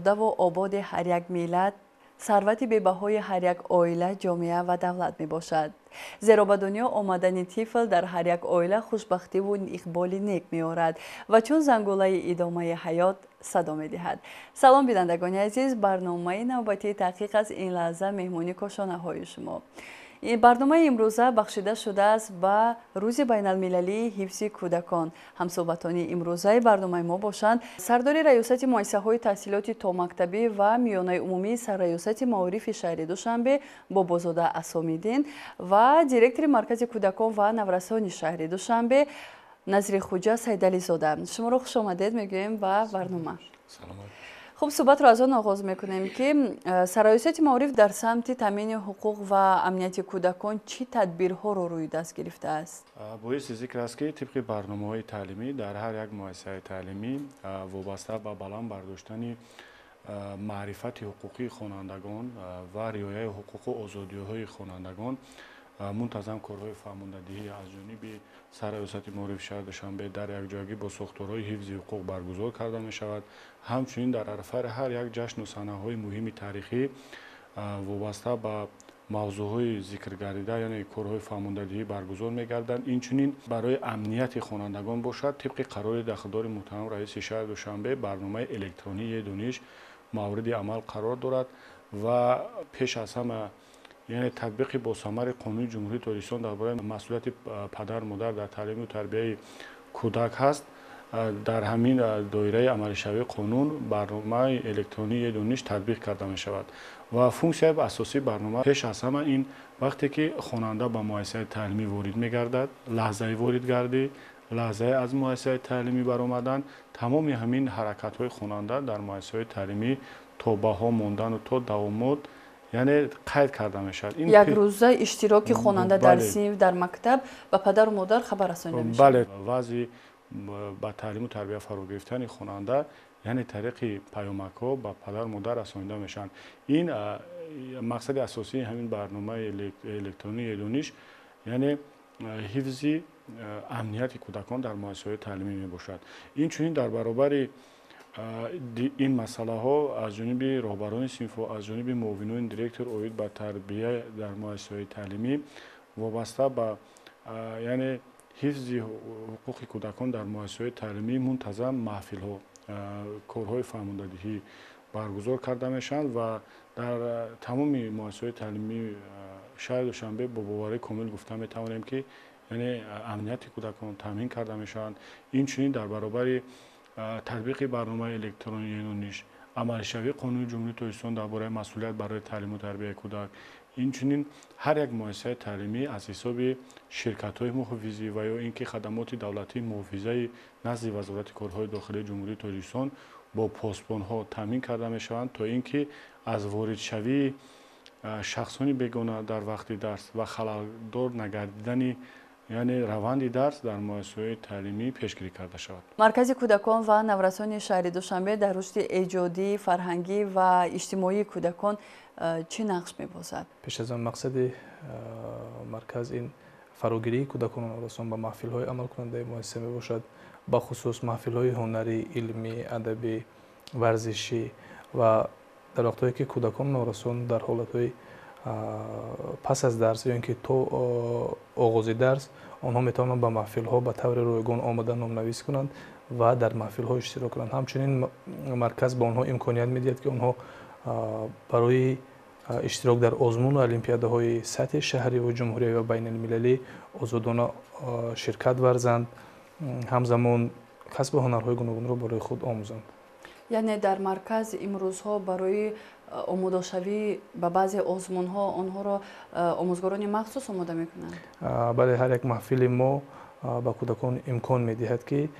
Осудаву ободи ҳар як миллат, сарвати бебаҳои ҳар як оила, ҷомеа ва давлат мебошад. Зеро ба дунё омадани тифл дар ҳар як оила хушбахтиву иқболи нек меорад ва чун зангулаи идомаи ҳаёт садо медиҳад. Салом, бинандагони азиз, барномаи навбатии таҳқиқ аз ин лаҳза меҳмони кошонаҳои шумо. Барномаи имрӯза бахшида шудааст ба Рӯзи байналмилалии ҳифзи кӯдакон. Ҳамсӯҳбатони имрӯзаи барномаи мо бошанд сардори Раёсати муассисаҳои таҳсилоти томактабӣ ва миёнаи умумии Сарраёсати маорифи шаҳри Душанбе Бобозода Асомиддин ва директори Маркази кӯдакон ва наврасони шаҳри Душанбе Назрихуҷа Сайдализода. Шуморо хушомадед мегӯем ба барнома. Хуб, суҳбатро аз он оғоз мекунем, ки Сарраёсати маориф дар самти таъмини ҳуқуқ ва амнияти кӯдакон чӣ тадбирҳоро рӯи даст гирифтааст? Боиси зикр аст, ки тибқи барномаҳои таълимӣ дар ҳар як муассисаи таълимӣ вобаста ба баланд бардоштани маърифати ҳуқуқии хонандагон ва риояи ҳуқуқу озодиҳои хонандагон мунтазам корҳои фаҳмондадиҳӣ аз ҷониби Сарраёсати маорифи шаҳри Душанбе дар якҷоягӣ бо сохторҳои ҳифзи ҳуқуқ баргузор карда мешавад. Ҳамчунин дар арафаи ҳар як ҷашну саҳнаҳои муҳими таърихӣ вобаста ба мавзӯъҳои зикргардида, яъне корҳои фаҳмондадиҳӣ баргузор мегарданд. Инчунин барои амнияти хонандагон бошад, тибқи қарори дахлдори муҳтарам раиси шаҳри Душанбе барномаи электронии «Дониш» мавриди амал қарор дорад ва пеш аз ҳама, яъне татбиқи босамари Қонуни Ҷумҳурии Тоҷикистон дар бораи масъулияти падару модар дар таълиму тарбияи кӯдак ҳаст. Дар ҳамин доираи амалишавии қонун барномаи электронии «Дониш» татбиқ карда мешавад ва функсияи асосии барнома пеш аз ҳама ин вақте ки хонанда ба муассисаи таълимӣ ворид мегардад, лаҳзаи воридгардӣ, лаҳзаи аз муассисаи таълимӣ баромадан, тамоми ҳамин ҳаракатҳои хонанда дар муассисаҳои таълимӣ то баҳо мондану то давомот, яъне қайд карда мешавад. Якрӯза иштироки хонанда дар синф, дар мактаб ба падару модар хабар расонида мешавад. Бале, вазъи ба таълиму тарбия фаро гирифтани хонанда, яъне тариқи паёмакҳо ба падару модар расонида мешаванд. Ин мақсади асосии ҳамин барномаи электронии «Дониш», яъне ҳифзи амнияти кӯдакон дар муассисаҳои таълимӣ мебошад. Инчунин дар баробари ин масъалаҳо аз ҷониби роҳбарони синфҳо, аз ҷониби муовинони директор оид ба тарбия дар муассисаҳои таълимӣ вобаста ба, яъне ҳифзи ҳуқуқи кӯдакон дар муассисаҳои таълимӣ мунтазам маҳфилҳо, корҳои фаҳмондадиҳӣ баргузор карда мешаванд ва дар тамоми муассисаҳои таълимии шаҳри Душанбе бо боварии комил гуфта метавонем, ки яъне амнияти кӯдакон таъмин карда мешаванд. Инчунин дар баробари татбиқи барномаи электронии «Дониш», амалишавии Қонуни Ҷумҳурии Тоҷикистон дар бораи масъулият барои таълиму тарбияи кӯдак, инчунин ҳар як муассисаи таълимӣ аз ҳисоби ширкатҳои муҳофизӣ ва ё ин ки хадамоти давлатии муҳофизаи назди Вазорати корҳои дохилии Ҷумҳурии Тоҷикистон бо посбонҳо таъмин карда мешаванд, то ин ки аз воридшавии шахсони бегона дар вақти дарс ва халалдор нагардидани, яъне раванди дарс дар муассисаҳои таълимӣ пешгирӣ карда шавад. Маркази кӯдакон ва наврасони шаҳри Душанбе дар рушди эҷодӣ, фарҳангӣ ва иҷтимоии кӯдакон чӣ нақш мебозад? Пеш аз он мақсади марказ ин фарогирии кӯдакону наврасон ба маҳфилҳои амалкунандаи муассиса мебошад, бахусус маҳфилҳои ҳунарӣ, илмӣ, адабӣ, варзишӣ ва дар вақтҳое ки кӯдакону наврасон дар ҳолатҳои пас аз дарс ё ин ки то оғози дарс онҳо метавонанд ба маҳфилҳо ба таври ройгон омада номнавис кунанд ва дар маҳфилҳо иштирок кунанд. Ҳамчунин марказ ба онҳо имконият медиҳад, ки онҳо барои иштирок дар озмуну олимпиадаҳои сатҳи шаҳриву ҷумҳуриявӣ ва байналмилалӣ озодона ширкат варзанд, ҳамзамон касбу ҳунарҳои гуногунро барои худ омӯзанд. Яъне дар марказ имрӯзҳо барои омодашавӣ ба баъзе озмунҳо онҳоро омӯзгорони махсус омода мекунанд? Бале, ҳар як маҳфили мо ба кӯдакон имкон медиҳад, ки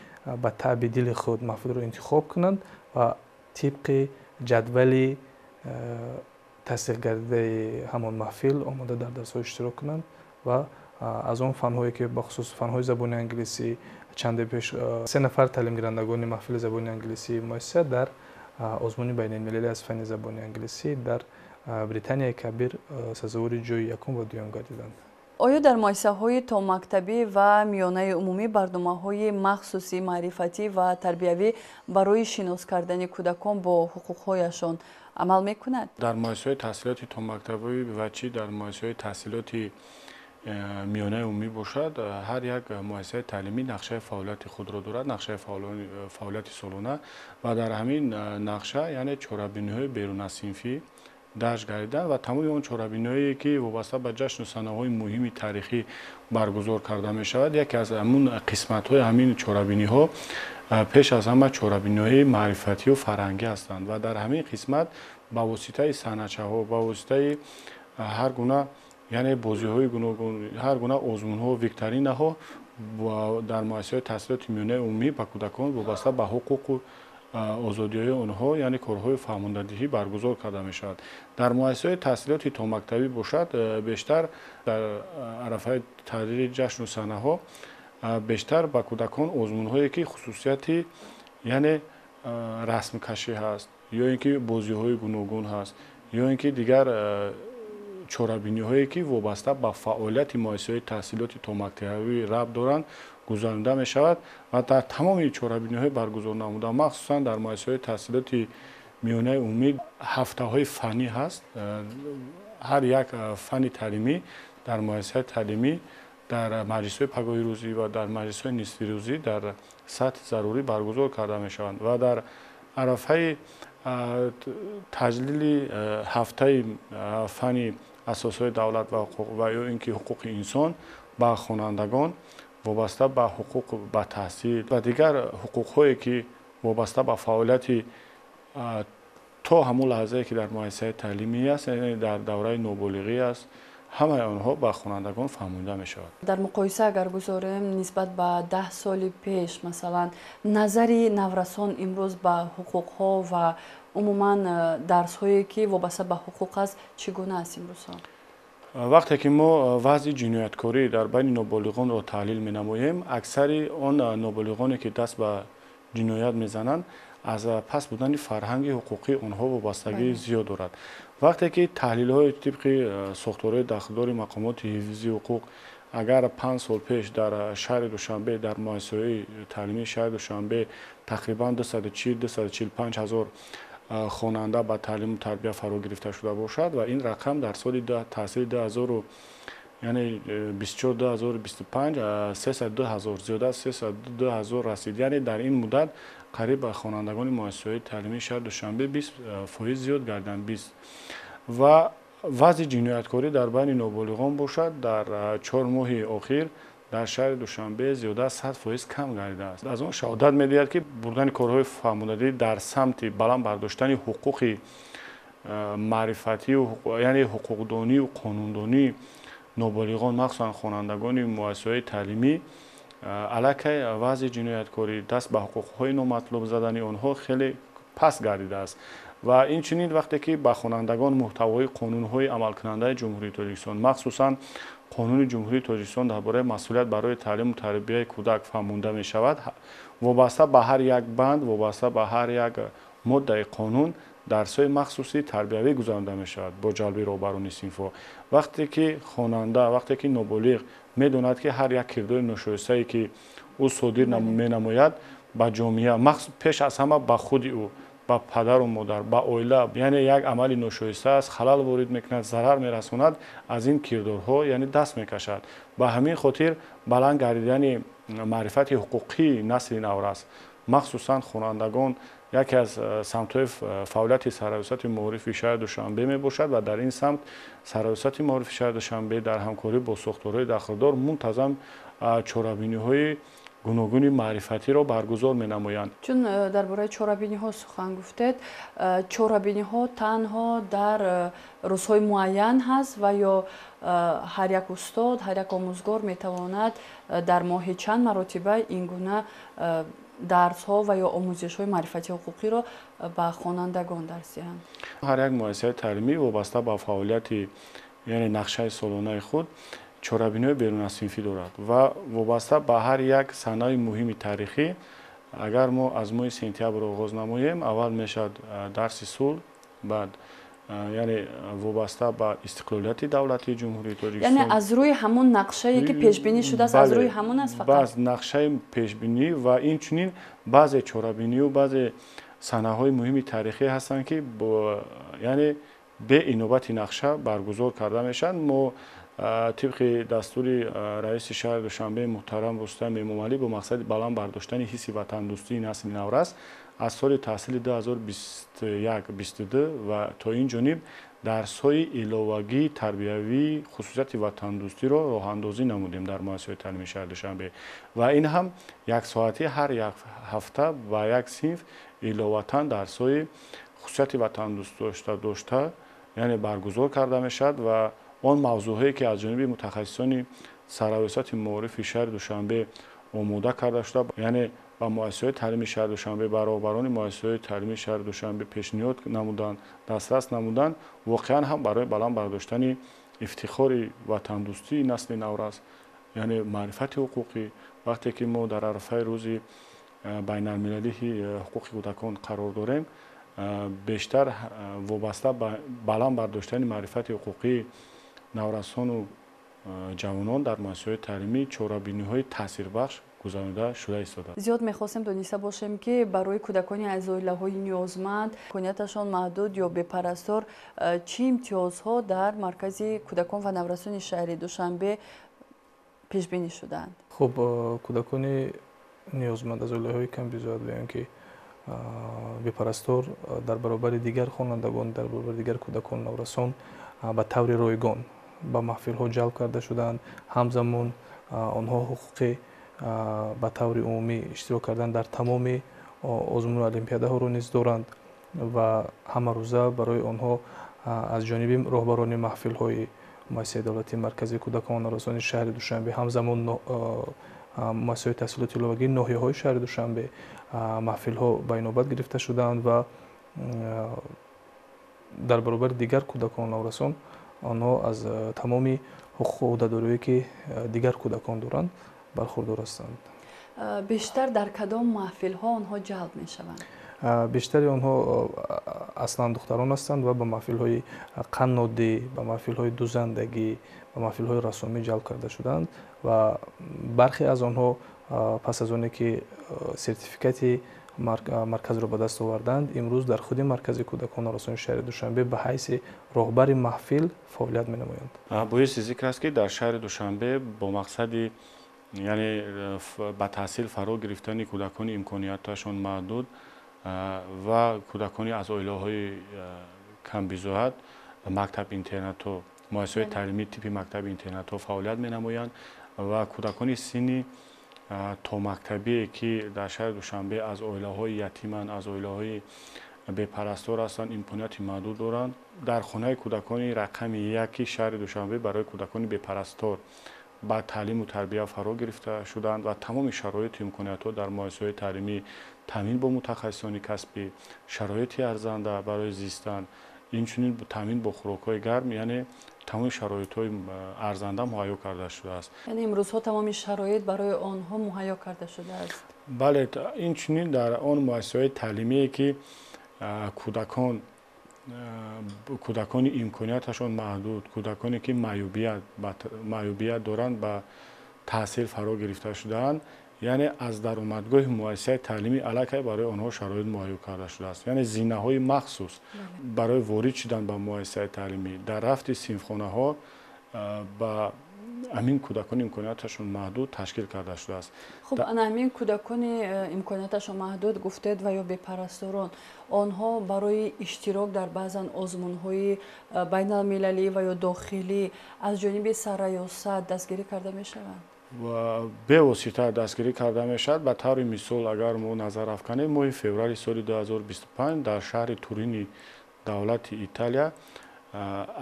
ба таъби дили худ маҳфилро интихоб кунанд ва тибқи ҷадвали тасдиқгардидаи ҳамон маҳфил омода дар дарсҳо иштирок кунанд ва аз он фанҳое ки, бахусус фанҳои забони англисӣ, чанде пеш се нафар таълимгирандагони маҳфили забони англисии муассиса дар озмуни байналмилалӣ аз фанни забони англисӣ дар Британияи Кабир сазовори ҷои якум ва дуюм гардиданд. Оё дар муассисаҳои томактабӣ ва миёнаи умумӣ барномаҳои махсуси маърифатӣ ва тарбиявӣ барои шинос кардани кӯдакон бо ҳуқуқҳояшон амал мекунад? Дар муассисаҳои таҳсилоти томактабӣ ва чӣ дар муассисаҳои таҳсилоти миёнаи умумӣ бошад, ҳар як муассисаи таълимӣ нақшаи фаъолияти худро дорад, нақшаи фаъолияти солона, ва дар ҳамин нақша яъне чорабиниҳои берунасинфӣ дарҷ гардиданд ва тамоми он чорабиниҳое ки вобаста ба ҷашну санаҳои муҳими таърихӣ баргузор карда мешавад, яке аз ҳамун қисматҳои ҳамин чорабиниҳо пеш аз ҳама чорабиниҳои маърифатию фарҳангӣ ҳастанд ва дар ҳамин қисмат ба воситаи санъатчаҳо, ба воситаи ҳар гуна яъне бозиҳои гуногун, ҳар гуна озмунҳо, викторинаҳо дар муассисаҳои таҳсилоти миёнаи умумӣ ба кӯдакон вобаста ба ҳуқуқу озодиҳои онҳо яъне корҳои фаҳмондадиҳӣ баргузор карда мешавад. Дар муассисаҳои таҳсилоти томактабӣ бошад, бештар дар арафаи таҳрири ҷашну саҳнаҳо бештар ба кӯдакон озмунҳое ки хусусияти яъне расмкашӣ ҳаст, ё ин ки бозиҳои гуногун ҳаст, ё ин ки дигар чорабиниҳое ки вобаста ба фаъолияти муассисаҳои таҳсилоти томактабӣ рабт доранд гузаронида мешавад ва дар тамоми чорабиниҳои баргузор намуда, махсусан дар муассисаҳои таҳсилоти миёнаи умумӣ ҳафтаҳои фаннӣ ҳаст. Ҳар як фанни таълимӣ дар муассисаи таълимӣ дар маҷлисҳои пагоҳирӯзӣ ва дар маҷлисҳои нисфирӯзӣ дар сатҳи зарурӣ баргузор карда мешаванд ва дар арафаи таҷлили ҳафтаи фанни асосҳои давлат ва ҳуқуқ ва ё ин ки ҳуқуқи инсон ба хонандагон вобаста ба ҳуқуқ ба таҳсил ва дигар ҳуқуқҳое ки вобаста ба фаъолияти то ҳамон лаҳзае ки дар муассисаи таълимӣ аст, яъне дар давраи ноболиғӣ аст, ҳамаи онҳо ба хонандагон фаҳмонида мешавад. Дар муқоиса агар гузорем нисбат ба 10 соли пеш, масалан, назари наврасон имрӯз ба ҳуқуқҳо ва умуман дарсҳое ки вобаста ба ҳуқуқ аст, чӣ гуна аст имрӯзҳо? Вақте ки мо вазъи ҷинояткорӣ дар байни ноболиғонро таҳлил менамоем, аксари он ноболиғоне ки даст ба ҷиноят мезананд, аз паст будани фарҳанги ҳуқуқии онҳо вобастагии зиёд дорад. Вақте ки таҳлилҳои тибқи сохторҳои дахлдори мақомоти ҳифзи ҳуқуқ агар 5 сол пеш дар шаҳри Душанбе, дар муассисаҳои таълимии шаҳри Душанбе тақрибан 240-245 ҳазор хонанда ба таълиму тарбия фаро гирифта шуда бошад ва ин рақам дар соли таҳсили 2024-2025 302 ҳазор, зиёда аз 302 ҳазор расид. Яъне дар ин муддат қариб ба хонандагони муассисаҳои таълимии шаҳри Душанбе 20% зиёд гарданд, 20. Ва вазъи ҷинояткорӣ дар байни ноболиғон бошад, дар 4 моҳи охир дар шаҳри Душанбе зиёда аз 100% кам гардидааст. Аз он шаҳодат медиҳад, ки бурдани корҳои фаҳмондадиҳӣ дар самти баланд бардоштани ҳуқуқи маърифатию яъне ҳуқуқдонию қонундонии ноболиғон, махсусан хонандагони муассисаҳои таълимӣ, аллакай вазъи ҷинояткорӣ, даст ба ҳуқуқҳои номатлуб задани онҳо хеле паст гардидааст. Ва инчунин вақте ки ба хонандагон муҳтавои қонунҳои амалкунандаи Ҷумҳурии Тоҷикистон, махсусан Қонуни Ҷумҳурии Тоҷикистон дар бораи масъулият барои таълиму тарбияи кӯдак фаҳмонда мешавад, вобаста ба ҳар як банд, вобаста ба ҳар як моддаи қонун дарсҳои махсуси тарбиявӣ гузаронида мешавад бо ҷалби роҳбарони синфҳо. Вақте ки хонанда, вақте ки ноболиғ медонад, ки ҳар як кирдори ношоистае ки ӯ содир менамояд ба ҷомеа, пеш аз ҳама ба худи ӯ, ба падару модар, ба оила, яъне як амали ношоиста аст, халал ворид мекунад, зарар мерасонад, аз ин кирдорҳо яъне даст мекашад. Ба ҳамин хотир баланд гардидани маърифати ҳуқуқии насли наврас, махсусан хонандагон, яке аз самтҳои фаъолияти Сарраёсати маорифи шаҳри Душанбе мебошад ва дар ин самт Сарраёсати маорифи шаҳри Душанбе дар ҳамкорӣ бо сохторҳои дахлдор мунтазам чорабиниҳои гуногуни маърифатиро баргузор менамоянд. Чун дар бораи чорабиниҳо сухан гуфтед, чорабиниҳо танҳо дар рӯзҳои муайян ҳаст ва ё ҳар як устод, ҳар як омӯзгор метавонад дар моҳи чанд маротиба ин гуна дарсҳо ва ё омӯзишҳои маърифати ҳуқуқиро ба хонандагон дарс диҳанд? Ҳар як муассисаи таълимӣ вобаста ба фаъолияти яъне нақшаи солонаи худ чорабиниҳои берунасинфӣ дорад ва вобаста ба ҳар як санаи муҳими таърихӣ, агар мо аз моҳи сентябр оғоз намоем, аввал мешавад дарси сулҳ, баъд Яъне вобаста ба истиқлолияти давлатии Ҷумҳурии Тоҷикистон. Яъне аз рӯи ҳамон нақшае ки пешбинӣ шудааст, аз рӯи ҳамон аст фақат? Баъз нақшаи пешбинӣ ва инчунин баъзе чорабинию баъзе саҳнаҳои муҳими таърихӣ ҳастанд, ки яъне бе инобати нақша баргузор карда мешаванд. Мо тибқи дастури раиси шаҳри Душанбе муҳтарам Рустам Эмомалӣ бо мақсади баланд бардоштани ҳисси ватандӯстии насли наврас аз соли таҳсили 2021-22 ва то ин ҷониб дарсҳои иловагии тарбиявии хусусияти ватандӯстиро роҳандозӣ намудем дар муассисаҳои таълимии шаҳри Душанбе ва ин ҳам яксоатӣ ҳар як ҳафта ба як синф иловатан дарсҳои хусусияти ватандӯст дошта, яъне баргузор карда мешавад ва он мавзӯъҳое ки аз ҷониби мутахассисони сарраёсати маорифи шаҳри Душанбе омода карда шуда, яъне ба муассисаҳои таълимии шаҳри Душанбе, ба роҳбарони муассисаҳои таълимии шаҳри Душанбе пешниҳод намуданд, дастрас намуданд, воқеан ҳам барои баланд бардоштани ифтихори ватандӯстии насли наврас, яъне маърифати ҳуқуқӣ, вақте ки мо дар арафаи рӯзи байналмилалии ҳуқуқи кӯдакон қарор дорем, бештар вобаста ба баланд бардоштани маърифати ҳуқуқии наврасону ҷавонон дар муассисаҳои таълимӣ чорабиниҳои таъсирбахш гузаронида шуда истодааст. Зиёд мехостем дониста бошем, ки барои кӯдакони аз оилаҳои ниёзманд, имконияташон маҳдуд ё бепарастор чӣ имтиёзҳо дар маркази кӯдакон ва наврасони шаҳри Душанбе пешбинӣ шудаанд? Хуб, кӯдакони ниёзманд аз оилаҳои камбизоат ва ё ки бепарастор дар баробари дигар хонандагон, дар баробари дигар кӯдакон наврасон ба таври ройгон ба маҳфилҳо ҷалб карда шудаанд. Ҳамзамон онҳо ҳуқуқи ба таври умумӣ иштирок кардан дар тамоми озмуну олимпиадаҳоро низ доранд ва ҳамарӯза барои онҳо аз ҷониби роҳбарони маҳфилҳои муассисаи давлатии марказии кӯдакон ва наврасони шаҳри Душанбе, ҳамзамон муассисаҳои таҳсилоти иловагии ноҳияҳои шаҳри Душанбе маҳфилҳо ба инобат гирифта шудаанд ва дар баробари дигар кӯдакон наврасон онҳо аз тамоми ҳуқуқу ӯҳдадориҳое ки дигар кӯдакон доранд бархурдор ҳастанд. Бештар дар кадом маҳфилҳо онҳо ҷалб мешаванд? Бештари онҳо аслан духтарон ҳастанд ва ба маҳфилҳои қаннодӣ, ба маҳфилҳои дузандагӣ, ба маҳфилҳои рассомӣ ҷалб карда шуданд ва бархе аз онҳо пас аз оне ки сертификати марказро ба даст оварданд, имрӯз дар худи маркази кӯдакон наврасони шаҳри Душанбе ба ҳайси роҳбари маҳфил фаъолият менамоянд. Боиси зикр аст, ки дар шаҳри Душанбе бо мақсади яъне ба таҳсил фаро гирифтани кӯдакони имконияташон маҳдуд ва кӯдакони аз оилаҳои камбизоат мактаб-интернатҳо, муассисаҳои таълимии типи мактаби-интернатҳо фаъолият менамоянд ва кӯдакони синни томактабие ки дар шаҳри Душанбе аз оилаҳои ятиманд, аз оилаҳои бепарастор ҳастанд, имконияти маҳдуд доранд, дар хонаи кӯдакони рақами яки шаҳри Душанбе барои кӯдакони бепарастор ба таълиму тарбия фаро гирифта шуданд ва тамоми шароиту имкониятҳо дар муассисаҳои таълимӣ таъмин бо мутахассисони касбӣ, шароити арзанда барои зистан, инчунин таъмин бо хӯрокҳои гарм, яъне тамоми шароитҳои арзанда муҳайё карда шудааст. Яъне имрӯзҳо тамоми шароит барои онҳо муҳайё карда шудааст? Бале, инчунин дар он муассисаҳои таълимие ки кӯдакони имконияташон маҳдуд, кӯдаконе ки маъюбият доранд ба таҳсил фаро гирифта шудаанд, яъне аз даромадгоҳи муассисаи таълимӣ аллакай барои онҳо шароит муҳайё карда шудааст. Яъне зинаҳои махсус барои ворид шудан ба муассисаи таълимӣ дар рафти синфхонаҳо ба ҳамин кӯдакони имконияташон маҳдуд ташкил карда шудааст. Хуб, ана ҳамин кӯдакони имконияташон маҳдуд гуфтед ва ё бепарасторон, онҳо барои иштирок дар баъзан озмунҳои байналмилалӣ ва ё дохилӣ аз ҷониби сарраёсат дастгирӣ карда мешаванд? Бевосита дастгирӣ карда мешавад. Ба таври мисол, агар мо назар афканем, моҳи феврали соли 2025 дар шаҳри Турини давлати Италия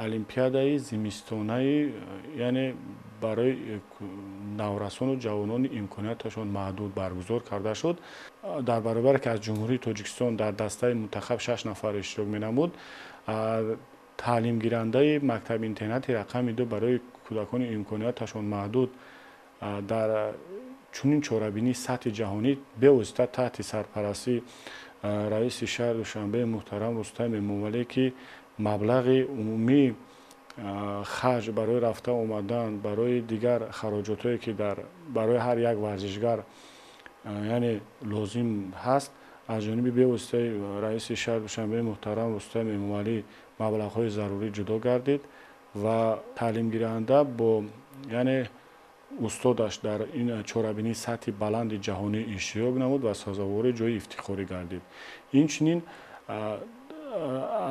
олимпиадаи зимистонаи, яъне барои наврасону ҷавонони имконияташон маҳдуд баргузор карда шуд. Дар баробаре ки аз Ҷумҳурии Тоҷикистон дар дастаи мунтахаб 6 нафар иштирок менамуд, таълимгирандаи мактаби-интернати рақами 2 барои кӯдакони имконияташон маҳдуд дар чунин чорабинии сатҳи ҷаҳонӣ бевосита таҳти сарпарастии раиси шаҳри Душанбе муҳтарам Рустам Эмомалӣ, ки Маблағи умумии харҷ барои рафта омадан, барои дигар хароҷотҳое, ки барои ҳар як варзишгар, яъне лозим ҳаст, аз ҷониби бевоситаи раиси шаҳри Душанбе муҳтарам Рустам Эмомалӣ маблағҳои зарурӣ ҷудо гардид ва таълимгиранда бо, яъне, устодаш дар ин чорабинии сатҳи баланди ҷаҳонӣ иштирок намуд ва сазовори ҷои ифтихорӣ гардид. Инчунин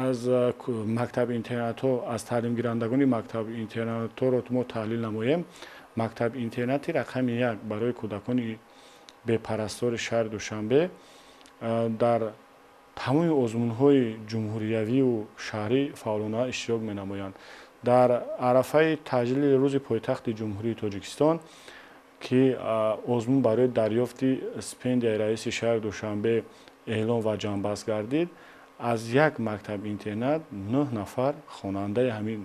аз мактаби интернатҳо, аз таълимгирандагони мактаби интернатҳоро мо таҳлил намоем. Мактаби интернати рақами 1 барои кӯдакони бепарастори шаҳри Душанбе дар тамоми озмунҳои ҷумҳуриявию шаҳрӣ фаъолона иштирок менамоянд. Дар арафаи таҷлили рӯзи пойтахти Ҷумҳурии Тоҷикистон, ки озмун барои дарёфти стипендияи раиси шаҳри Душанбе эълон ва ҷамъбаст гардид, аз як мактаби интернат 9 нафар хонандаи ҳамин,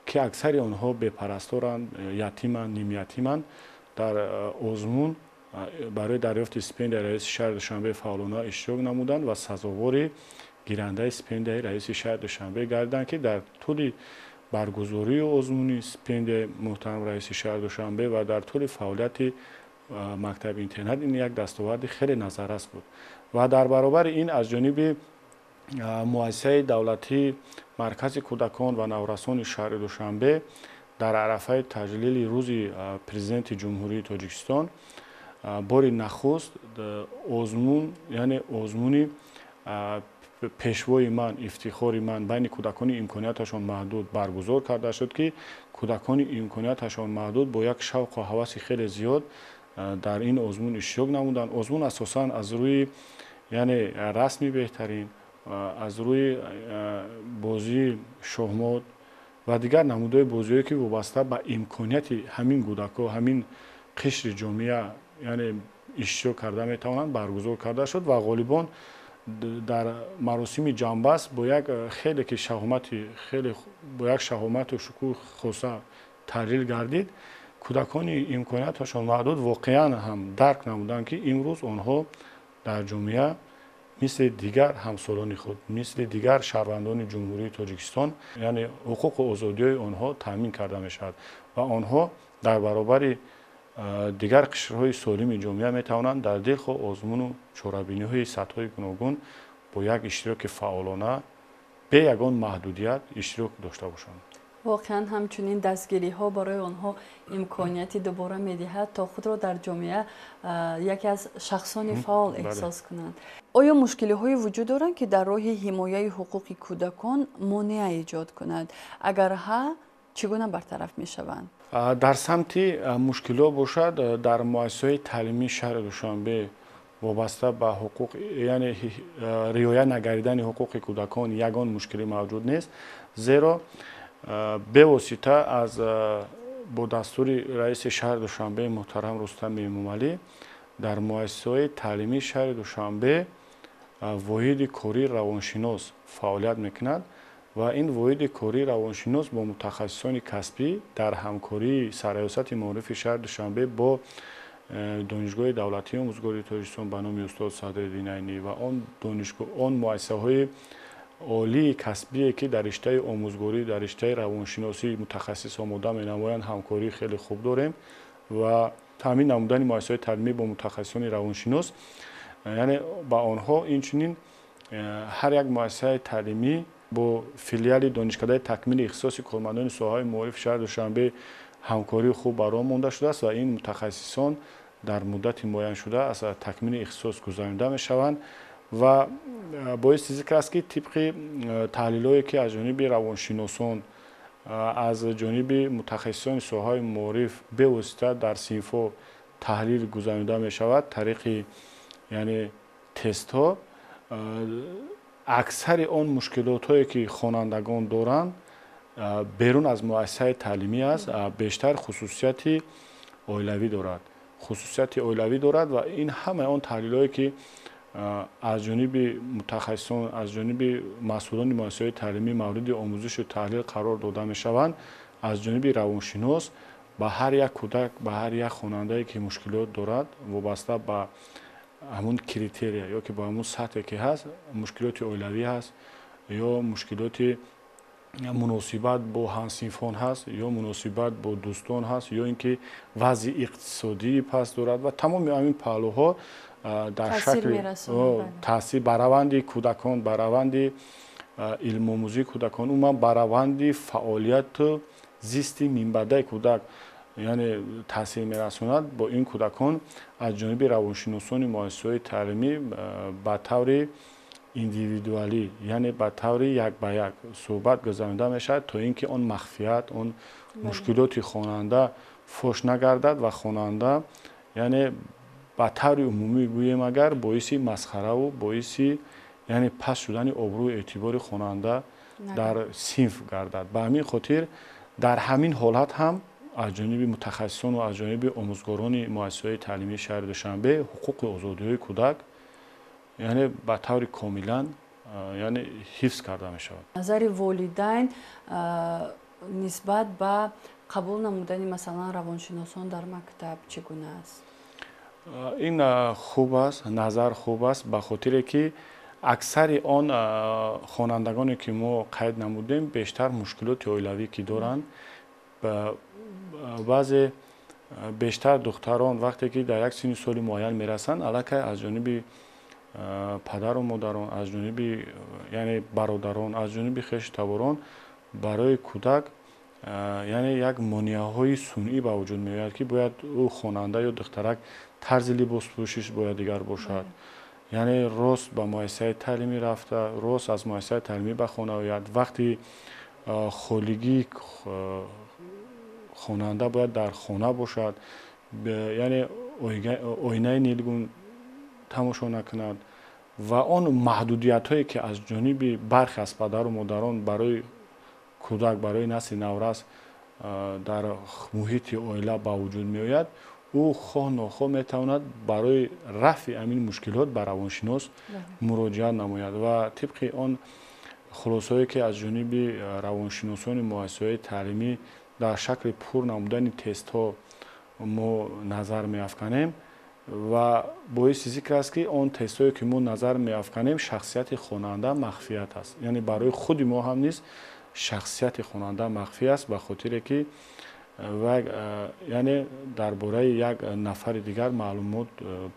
ки аксари онҳо бепарасторанд, ятиманд, нимятиманд, дар озмун барои дарёфти стипендияи раиси шаҳри Душанбе фаъолона иштирок намуданд ва сазовори гирандаи стипендияи раиси шаҳри Душанбе гардиданд, ки дар тӯли баргузории озмуни стипендияи муҳтарам раиси шаҳри Душанбе ва дар тӯли фаъолияти мактаби интернат ин як дастоварди хеле назаррас буд. Ва дар баробари ин аз ҷониби муассисаи давлатии Маркази кӯдакон ва наврасони шаҳри Душанбе дар арафаи таҷлили рӯзи Президенти Ҷумҳурии Тоҷикистон бори нахуст озмун, яъне озмуни «Пешвои ман, ифтихори ман» байни кӯдакони имконияташон маҳдуд баргузор карда шуд, ки кӯдакони имконияташон маҳдуд бо як шавқу ҳаваси хеле зиёд дар ин озмун иштирок намуданд. Озмун асосан аз рӯи, яъне, расми беҳтарин, аз рӯи бозии шоҳмот ва дигар намудҳои бозиҳое, ки вобаста ба имконияти ҳамин кӯдакҳо, ҳамин қишри ҷомеа, яъне, иштирок карда метавонанд, баргузор карда шуд ва ғолибон дар маросими ҷамъбаст бо як хеле ки шаҳомати хеле, бо як шаҳомату шукӯҳ хоса таҳлил гардид. Кӯдакони имконияташон маҳдуд воқеан ҳам дарк намуданд, ки имрӯз онҳо дар ҷомеа мисли дигар ҳамсолони худ, мисли дигар шаҳрвандони Ҷумҳурии Тоҷикистон, яъне ҳуқуқу озодиҳои онҳо таъмин карда мешавад ва онҳо дар баробари дигар қишрҳои солими ҷомеа метавонанд дар дилхоҳ озмуну чорабиниҳои сатҳҳои гуногун бо як иштироки фаъолона, бе ягон маҳдудият иштирок дошта бошанд. Воқеан, ҳамчунин дастгириҳо барои онҳо имконияти дубора медиҳад, то худро дар ҷомеа яке аз шахсони фаъол эҳсос кунанд. Оё мушкилиҳое вуҷуд доранд, ки дар роҳи ҳимояи ҳуқуқи кӯдакон монеа эҷод кунад? Агар ҳа, чӣ гуна бартараф мешаванд? Дар самти мушкилиҳо бошад, дар муассисаҳои таълимии шаҳри Душанбе вобаста ба ҳуқуқ, яъне риоя нагардидани ҳуқуқи кӯдакон, ягон мушкилӣ мавҷуд нест, зеро бевосита аз бо дастури раиси шаҳри Душанбе муҳтарам Рустами Эмомалӣ дар муассисаҳои таълимии шаҳри Душанбе воҳиди кории равоншинос фаъолият мекунад ва ин воҳиди кории равоншинос бо мутахассисони касбӣ дар ҳамкории Сарраёсати маорифи шаҳри Душанбе бо Донишгоҳи давлатии омӯзгории Тоҷикистон ба номи устод Садриддин Айнӣ ва он донишгоҳ, он муассисаҳои олии касбие, ки дар риштаи омӯзгорӣ, дар риштаи равоншиносӣ мутахассис омода менамоянд, ҳамкории хеле хуб дорем ва таъмин намудани муассисаҳои таълимӣ бо мутахассисони равоншинос, яъне ба онҳо инчунин ҳар як муассисаи таълимӣ бо филиали Донишкадаи такмили ихтисоси кормандони соҳаҳои маорифи шаҳри Душанбе ҳамкории хуб ба роҳ монда шудааст ва ин мутахассисон дар муддати муайяншуда аз такмили ихтисос гузаронида мешаванд. Ва боиси зикр аст, ки тибқи таҳлилҳое, ки аз ҷониби равоншиносон, аз ҷониби мутахассисони соҳаҳои маориф бевосита дар синфҳо таҳлил гузаронида мешавад тариқи, яъне, тестҳо, аксари он мушкилотҳое, ки хонандагон доранд, берун аз муассисаи таълимӣ аст, бештар хусусияти оилавӣ дорад, хусусияти оилавӣ дорад. Ва ин ҳамаи он таҳлилҳое, ки аз ҷониби мутахассисон, аз ҷониби масъулони муассисаҳои таълимӣ мавриди омӯзишу таҳлил қарор дода мешаванд, аз ҷониби равоншинос ба ҳар як кӯдак, ба ҳар як хонандае, ки мушкилот дорад, вобаста ба ҳамун критерия ё ки ба ҳамун сатҳе, ки ҳаст, мушкилоти оилавӣ ҳаст ё мушкилоти Муносибат бо ҳамсинфон ҳаст ё муносибат бо дӯстон ҳаст, ё ин ки вазъи иқтисодии паст дорад ва тамоми ҳамин паҳлӯҳо дар шакли таъсир ба раванди кӯдакон, ба раванди илмомӯзии кӯдакон, умуман ба раванди фаъолияту зисти минбаъдаи кӯдак, яъне таъсир мерасонад. Бо ин кӯдакон аз ҷониби равоншиносони муассисаҳои таълимӣ ба таври индивидуалӣ, яъне ба таври як ба як суҳбат гузаронида мешавад, то ин ки он махфият, он мушкилоти хонанда фош нагардад ва хонанда, яъне ба таври умумӣ гӯем агар, боиси масхараву боиси, яъне паст шудани обрӯю эътибори хонанда дар синф гардад. Ба ҳамин хотир дар ҳамин ҳолат ҳам аз ҷониби мутахассисону аз ҷониби омӯзгорони муассисаҳои таълимии шаҳри Душанбе ҳуқуқи озодиҳои кӯдак, яъне ба таври комилан, яъне ҳифз карда мешавад. Назари волидайн нисбат ба қабул намудани, масалан, равоншиносон дар мактаб чӣ гуна аст? Ин хуб аст, назар хуб аст, ба хотире ки аксари он хонандагоне ки мо қайд намудем, бештар мушкилоти оилавӣ ки доранд. Баъзе бештар духтарон вақте ки дар як синни соли муайян мерасанд, аллакай аз ҷониби падару модарон, аз ҷониби, яъне бародарон, аз ҷониби хешу таборон барои кӯдак, яъне як монеаҳои сунъӣ ба вуҷуд меояд, ки бояд ӯ хонанда ё духтарак тарзи либоспӯшиш бояд дигар бошад, яъне рост ба муассисаи таълимӣ рафта, рост аз муассисаи таълимӣ ба хона ояд. Вақти холигии хонанда бояд дар хона бошад, яъне оинаи нилгун тамошо накунад ва он маҳдудиятҳое ки аз ҷониби бархе аз падару модарон барои кӯдак, барои насли наврас дар муҳити оила ба вуҷуд меояд, ӯ хоҳ нохоҳ метавонад барои рафъи ҳамин мушкилот ба равоншинос муроҷиат намояд. Ва тибқи он хулосаҳое ки аз ҷониби равоншиносони муассисаҳои таълимӣ дар шакли пур намудани тестҳо мо назар меафканем, ва боиси зикр аст, ки он тестҳое ки мо назар меафканем, шахсияти хонанда махфият аст, яъне барои худи мо ҳам низ шахсияти хонанда махфӣ аст, ба хотире ки яъне дар бораи як нафари дигар маълумот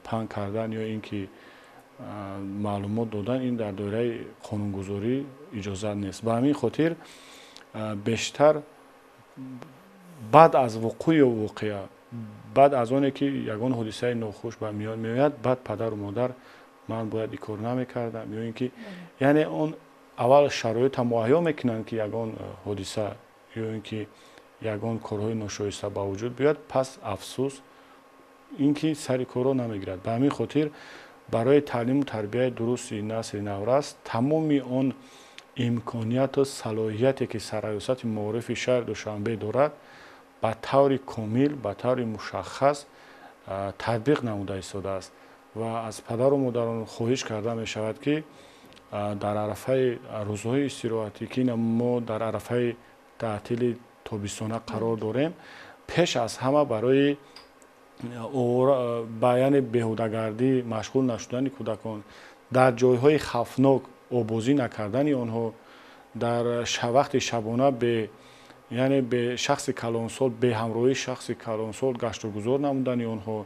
паҳн кардан ё ин ки маълумот додан, ин дар доираи қонунгузорӣ иҷозат нест. Ба ҳамин хотир бештар баъд аз вуқӯи воқеа, баъд аз оне ки ягон ҳодисаи нохуш ба миён меояд, баъд падару модар ман бояд ин кор намекардам, ё ин ки, яъне он аввал шароита муҳайё мекунанд, ки ягон ҳодиса ё ин ки ягон корҳои ношоиста ба вуҷуд биёяд, пас афсӯс, ин ки сари корро намегирад. Ба ҳамин хотир барои таълиму тарбияи дурусти насли наврас тамоми он имконияту салоҳияте ки Сарраёсати маорифи шаҳри Душанбе дорад, ба таври комил, ба таври мушаххас татбиқ намуда истодааст ва аз падару модарон хоҳиш карда мешавад, ки дар арафаи рӯзҳои истироҳатӣ, ки мо дар арафаи таътили тобистона қарор дорем, пеш аз ҳама барои ба, яъне беҳудагардӣ машғул нашудани кӯдакон, дар ҷойҳои хавфнок обозӣ накардани онҳо, дар вақти шабона бе, яъне бе шахси калонсол, бе ҳамроҳии шахси калонсол гаштугузор намудани онҳо,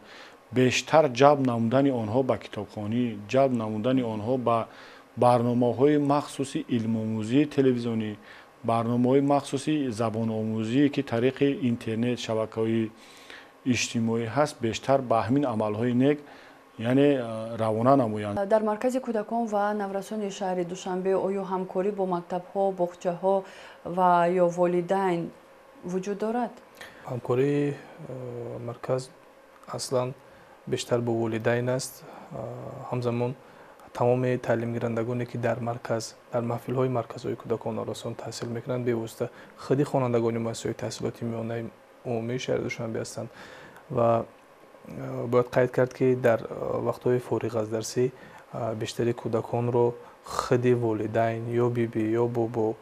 бештар ҷалб намудани онҳо ба китобхонӣ, ҷалб намудани онҳо ба барномаҳои махсуси илмомӯзии телевизионӣ, барномаҳои махсуси забономӯзие, ки тариқи интернет, шабакаҳои иҷтимоӣ ҳаст, бештар ба ҳамин амалҳои нек, яъне равона намоянд. Дар маркази кӯдакон ва наврасони шаҳри Душанбе оё ҳамкорӣ бо мактабҳо, боғчаҳо ва ё волидайн вуҷуд дорад? Ҳамкории марказ аслан бештар бо волидайн аст. Ҳамзамон тамоми таълимгирандагоне, ки дар марказ, дар маҳфилҳои марказҳои кӯдакон наврасон таҳсил мекунанд, бевосита худи хонандагони муассисаҳои таҳсилоти миёнаи умумии шаҳри Душанбе ҳастанд. Ва бояд қайд кард, ки дар вақтҳои фориғ аз дарсӣ бештари кӯдаконро худи волидайн, ё биби, ё бобо,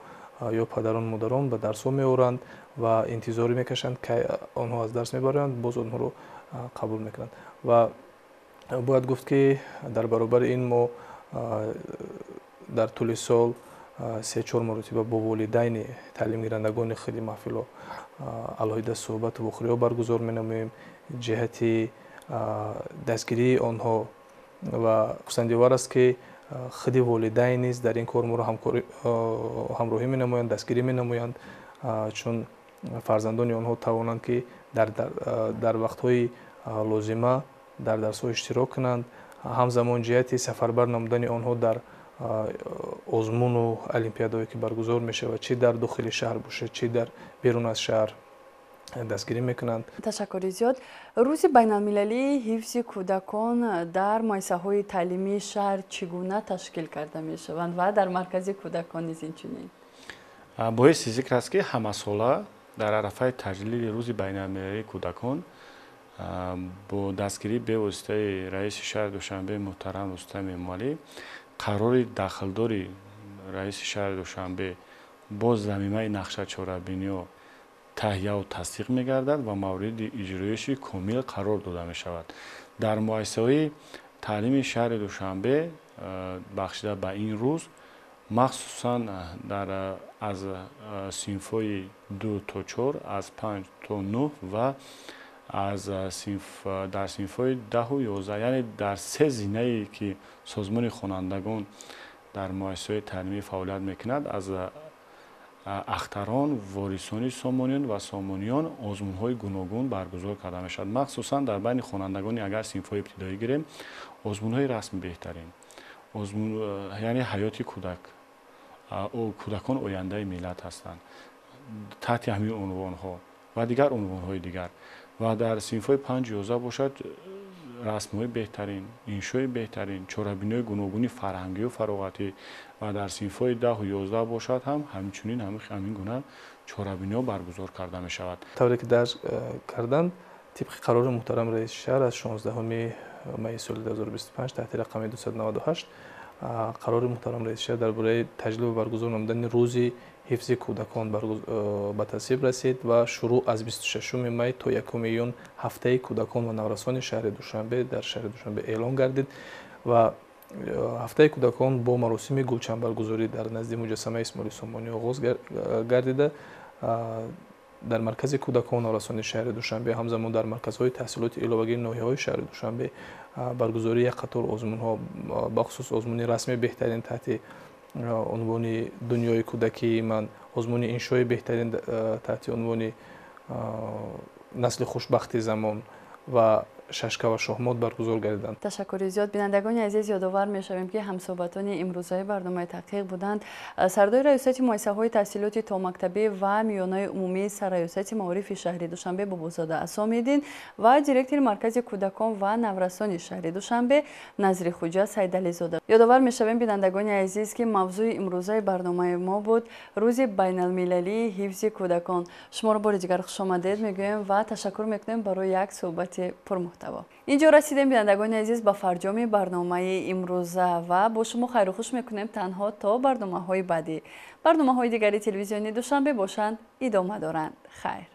ё падарон, модарон ба дарсҳо меоранд ва интизорӣ мекашанд, кай онҳо аз дарс мебароянд, боз онҳоро қабул мекунанд. Ва бояд гуфт, ки дар баробари ин мо дар тӯли сол се-чор маротиба бо волидайни таълимгирандагони худи маҳфилҳо алоҳида суҳбату вохӯриҳо баргузор менамоем ҷиҳати дастгирии онҳо ва хурсандиовар аст, ки худи волидайн низ дар ин кор моро ҳамроҳӣ менамоянд, дастгирӣ менамоянд, чун фарзандони онҳо тавонанд, ки дар вақтҳои лозима дар дарсҳо иштирок кунанд. Ҳамзамон ҷиҳати сафарбар намудани онҳо дар озмуну олимпиадаҳое, ки баргузор мешавад, чӣ дар дохили шаҳр бошад, чӣ дар берун аз шаҳр, дастгирӣ мекунанд. Ташаккури зиёд. Рӯзи байналмилалии ҳифзи кӯдакон дар муассисаҳои таълимии шаҳр чӣ гуна ташкил карда мешаванд ва дар маркази кӯдакон низ инчунин? Боиси зикр аст, ки ҳамасола дар арафаи таҷлили Рӯзи байналмилалии кӯдакон бо дастгирии бевоситаи раиси шаҳри Душанбе муҳтарам Рустам Эмомалӣ қарори дахлдори раиси шаҳри Душанбе бо замимаи нақша чорабиниҳо таҳияву тасдиқ мегардад ва мавриди иҷроиши комил қарор дода мешавад. Дар муассисаҳои таълими шаҳри Душанбе бахшида ба ин рӯз, махсусан дар аз синфҳои 2 то 4, аз 5 то 9 ва аз синф дар синфҳои 10-у 11, яъне дар се зинае, ки созмони хонандагон дар муассисаҳои таълимӣ фаъолият мекунад, аз ахтарон, ворисони Сомониён ва Сомониён озмунҳои гуногун баргузор карда мешавад. Махсусан дар байни хонандагони, агар синфҳои ибтидоӣ гирем, озмунҳои расми беҳтарин, озмун, яъне ҳаёти кӯдак, кӯдакон ояндаи миллат ҳастанд, таҳти ҳамин унвонҳо ва дигар унвонҳои дигар, ва дар синфҳои 5-11 бошад, расмҳои беҳтарин, иншои беҳтарин, чорабиниҳои гуногуни фарҳангию фароғатӣ, ва дар синфҳои 10-у 11 бошад ҳам ҳамчунин ҳамин гуна чорабиниҳо баргузор карда мешавад. Тавре ки дарҷ карданд, тибқи қарори муҳтарам раиси шаҳр аз 16 майи соли 2025 таҳти рақами 298, қарори муҳтарам раиси шаҳр дар бораи таҷлил ва баргузор намудани Рӯзи ҳифзи кӯдакон ба тасвиб расид ва шурӯъ аз 26 май то 1 июн ҳафтаи кӯдакон ва наврасони шаҳри Душанбе дар шаҳри Душанбе эълон гардид ва ҳафтаи кӯдакон бо маросими гулчанбаргузорӣ дар назди муҷассамаи Исмоили Сомонӣ оғоз гардида, дар маркази кӯдакон наврасони шаҳри Душанбе, ҳамзамон дар марказҳои таҳсилоти иловагии ноҳияҳои шаҳри Душанбе баргузории як қатор озмунҳо, бахусус озмуни расми беҳтарин таҳти унвони «Дунёи кӯдакии ман», озмуни иншои беҳтарин таҳти унвони «Насли хушбахти замон» ва шашка ва шоҳмот баргузор гардиданд. Ташаккури зиёд. Бинандагони азиз, ёдовар мешавем, ки ҳамсӯҳбатони имрӯзаи барномаи таҳқиқ буданд сардори раёсати муассисаҳои таҳсилоти томактабӣ ва миёнаи умумии сарраёсати маорифи шаҳри Душанбе Бобозода Асомиддин ва директори маркази кӯдакон ва наврасони шаҳри Душанбе Назрихуҷа Сайдализода. Ёдовар мешавем, бинандагони азиз, ки мавзӯи имрӯзаи барномаи мо буд Рӯзи байналмилалии ҳифзи кӯдакон. Шуморо бори дигар хушомадед мегӯем ва ташаккур мекунем барои як суҳбати пурмуҳтаво. Инҷо расидем, бинандагони азиз, ба фарҷоми барномаи имрӯза ва бо шумо хайру хуш мекунем танҳо то барномаҳои баъдӣ. Барномаҳои дигари телевизиони Душанбе бошанд, идома доранд. Хайр.